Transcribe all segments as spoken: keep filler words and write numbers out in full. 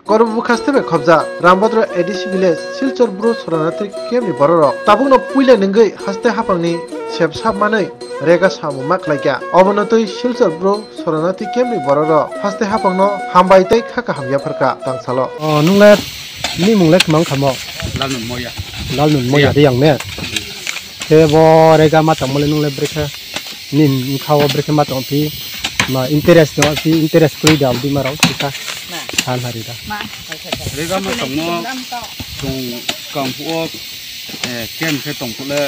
Kormo bwkhaste bai khobjak Rambodro A D C village Silchar Bru Soronati camp ni bororok tabukno puila nungwi haste haphangni sep sap manwi rega samung ma khlaikha. Obono twi Silchar Bru Soronati camp ni bororok haste haphangno hambai tei kha kaham yapharkha tangsalo. O, nung le, ni mung le kwmang khamo? Lalnun Moya. Lalnun Moya de yang ne? Khe bo rega ma tongmole nung le brekhe ni bwkha o brekhe ma tong phi? Ma interest no phi, interest kwrwi da abdi ma rok sika. Na. Sal hari da. Ma. Rega ma tongmo chung kang phu o, eh, kem khe tong phu le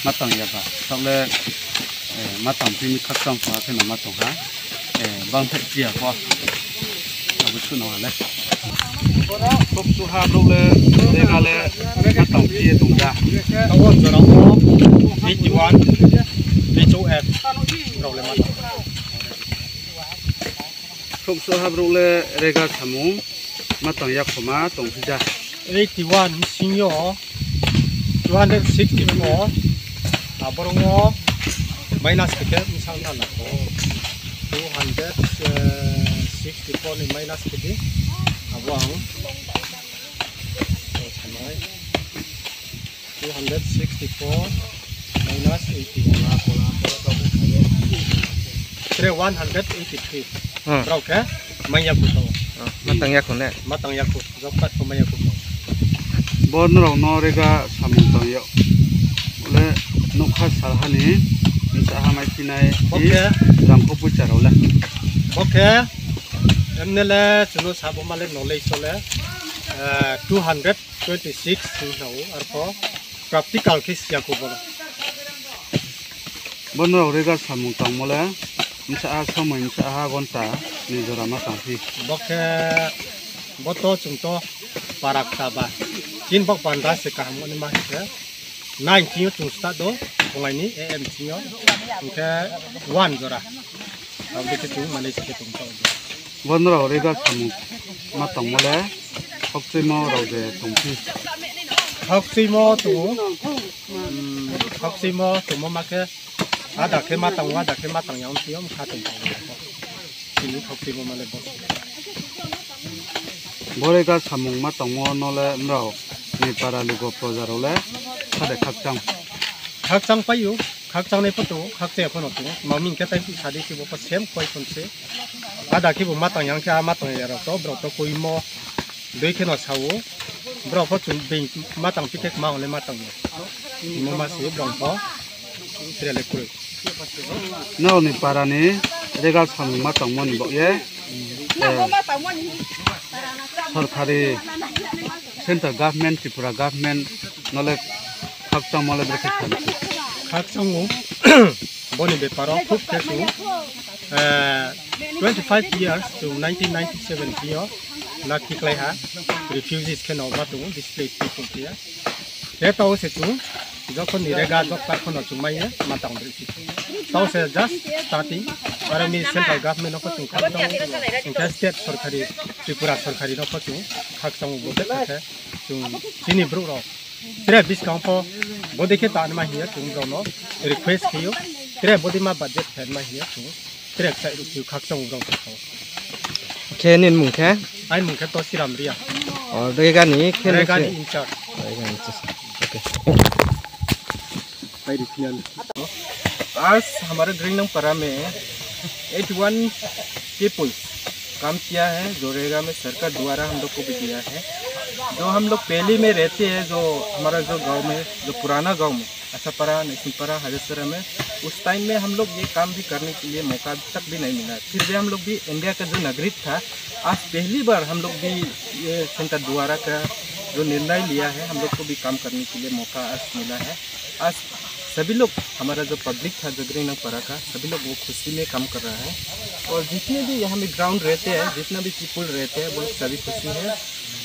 ma tang ya ba. Tok le, eh, ma tang phi ni khak tang pha khe no ma tong ha. Eh, bang thai tia ko. Abo chu no le. Kok chu ha bro le, le ga le, ma tang pi tung ja. Tawon jora o, eighty one, H O F, bro le ma tang. Kok chu ha bro le, rega samung, ma tang ya khoma, tong pi ja. Eighty one singyo two hundred sixty four, aborok o minus kete misal na na ko two hundred sixty four ni minus kete abo ang sanai two hundred sixty four minus eighty one. Tre one hundred eighty three. Hmm. Brao khe manya kuto. Oh, matang yaku ne? Matang yaku. Job card ko maya kubo. Bo norok no rega samung tong yo. Ule nokha salhani nsa hamai sinai Bo khe? Rangkho pucha role. Bo khe M N L A chuno sabo male nolei sole, eh, two hundred twenty six hwnao arko practical khe siya kubo. Bo norok rega samung tongmole, msa a somoi msa a gonta ni jora ma tangphi. Bo khe, bo to chwng to parak ta ba. Tin bok panda se kaham ni ma khe. Nine tingo chwng start do, phungai ni A M tingo. Hwnkhe one jora. Abo khe chwng manage khe tong ta. Bo norok rega samung ma tongmole, khokchwimo rok je tongphi. Khokchwimo tongo. Hmm, khokchwimo tongmo ma khe, ada khe ma tongo, ada khe ma tong ya, wng twi wng kha tong tongo. Chini khokchwimo ma le bo. Bo rega samung ma tongmo no le norok ni para lugo proja rok le sade khakchang. Khakchang paio, khakchang nai photo, khakchaya phano tongo. Mami hwnkhe tai sadi se bo sem koi phone se. Ada khe bo ma tong yang khe a ma tong ya rok to, borok to koi mo. Dui kheno sawo, borok pho chwng beng matang pikhe ma hwnle matang ya. Imo ma se borok pho tere le kwrwi. Nokni parani regal samung ma tongmani bo ye, eh, sorkari, central government, Tripura government nole khakchangma le bwrwi khe kha. Khakchango boni beparo khub khe chwng, eh, twenty five years to nineteen ninety seven pio na khiklai ha refugees khe no ba tongo displaced people pia. Te tao se chwng jokhon ni rega job card phano chwng maiya ma tang bwrwi. Tao se just starting, aro mi central government no kho chwng khakchang, hwnkhe state sorkari, Tripura sorkari no kho chwng khakchang bo khe chwng chini borok rok. Tere biskang pho bodi khe tanma hiya chwng borok no request khiyo. Tere bodi ma budget phenma hiya chwng tere chai rukhiyo khakchang borok khe. Khe nini mung khe? Ai mung khe to Siram Ria. O, Rega ni khe Rega ni in charge. Rega ni in charge. Okay. आज हमारे गरीनम परा में eighty one people काम किया है, जो रेगा में सरकार द्वारा हम लोग को भी दिया है। जो हम लोग पहले में रहते हैं, जो हमारा जो गांव में, जो पुराना गांव में, असापारा, नैसिंगपारा, हाजतपारा में, उस टाइम में हम लोग ये काम भी करने के लिए मौका अभी तक भी नहीं मिला। फिर भी हम लोग भी इंडिया का जो नागरिक था, आज पहली बार हम लोग भी ये सेंटर द्वारा का जो निर्णय लिया है, हम लोग को भी काम करने के लिए मौका आज मिला है। आज सभी लोग, हमारा जो पब्लिक था जगरीना पारा का, सभी लोग वो खुशी में काम कर रहा है। और जितने भी यहाँ में ग्राउंड रहते हैं, जितना भी पीपल रहते हैं, वो लोग सभी खुशी है।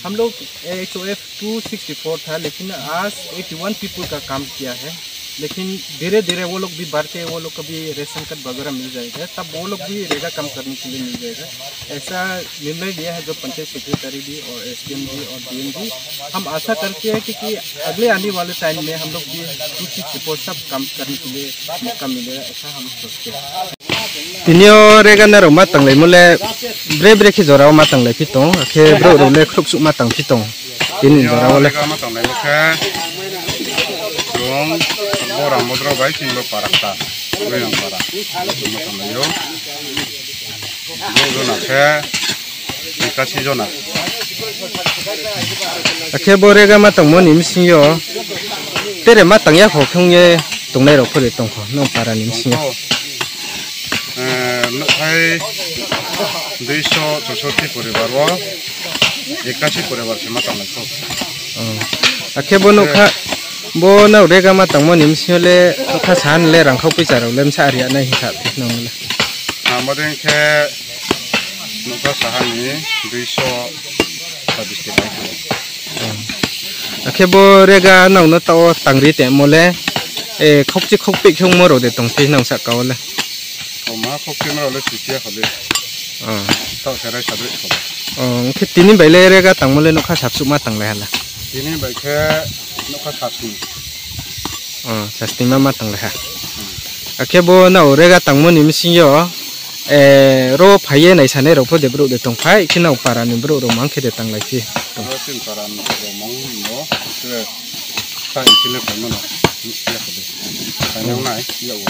हम लोग H O F two sixty four था, लेकिन आज एटी वन पीपल का काम किया है। लेकिन धीरे धीरे वो लोग भी बढ़ के वो लोग को भी रेशन कार्ड वगैरह मिल जाएगा, तब वो लोग भी रेगा काम करने के लिए मिल जाएगा। ऐसा निर्णय लिया है जो पंचायत सेक्रेटरी भी और एस डी एम भी और डी एम भी। हम आशा करते हैं कि, कि अगले आने वाले टाइम में हम लोग भी टू सिक्सटी फोर सब काम करने के लिए मौका मिलेगा, ऐसा हम सोचते हैं। Tinio rega narok ma tanglaimole bre bre khe jorao ma tanglai phi tong, khe borok rok le khruksuk ma tang phi tong. Tini jora o le. Rega ma tanglaimo khe chwng bo Ramodro bai chwng bo para kha, Goyang para. Ma tanglaio. Borok jona khe ekasi jona. Akhe bo rega ma tongmo ni bisingo tere ma tangya kho khwngye tongnai rok phuri tongkho nong para ni bisingo. Tongkho. Eh, nukhai duiso chosoti poribar o ekasi poribar se ma tanglai kho. Oh. Akhe bo nukha, bo nang rega ma tangmo ni bisingo le nukha sahan le rangkhau pisa rok le msa ariya nai hinsa nong le. Amo deng khe nukha sahan ni duiso sabis te bai kho. Akhe bo rega nang no tao tangri te mo le, eh, khokchi khokpik khe mo rok de tong phi nang sa kao le. Oma khokchi mo rok le sisiya kho de. Oh. Tao serai sabri kho. Oh, khe tini bai le rega tangmo le nukha sapsuk ma tanglai hala. Tini bai khe nukha sapsuk. Oh, sasni ma ma tanglai ha. Akhe bo nao rega tangmo ni bisingo, eh, ro phaiye nai sanai rok pho de borok de tong phai, khe nao para ni borok rok mang khe de tanglai phi. Ro tin para ni borok mang no, se sa in chile phai mano, ni siya kho de. Phai nang nai, ya wo.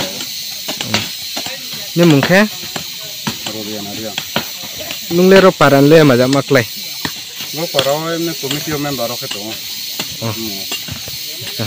Ni mung khe? Ro de na ria. Nung le ro para ni le ma ja ma klai. Ro para o emne committee o member rok khe tongo. Oh. Hmm. Acha.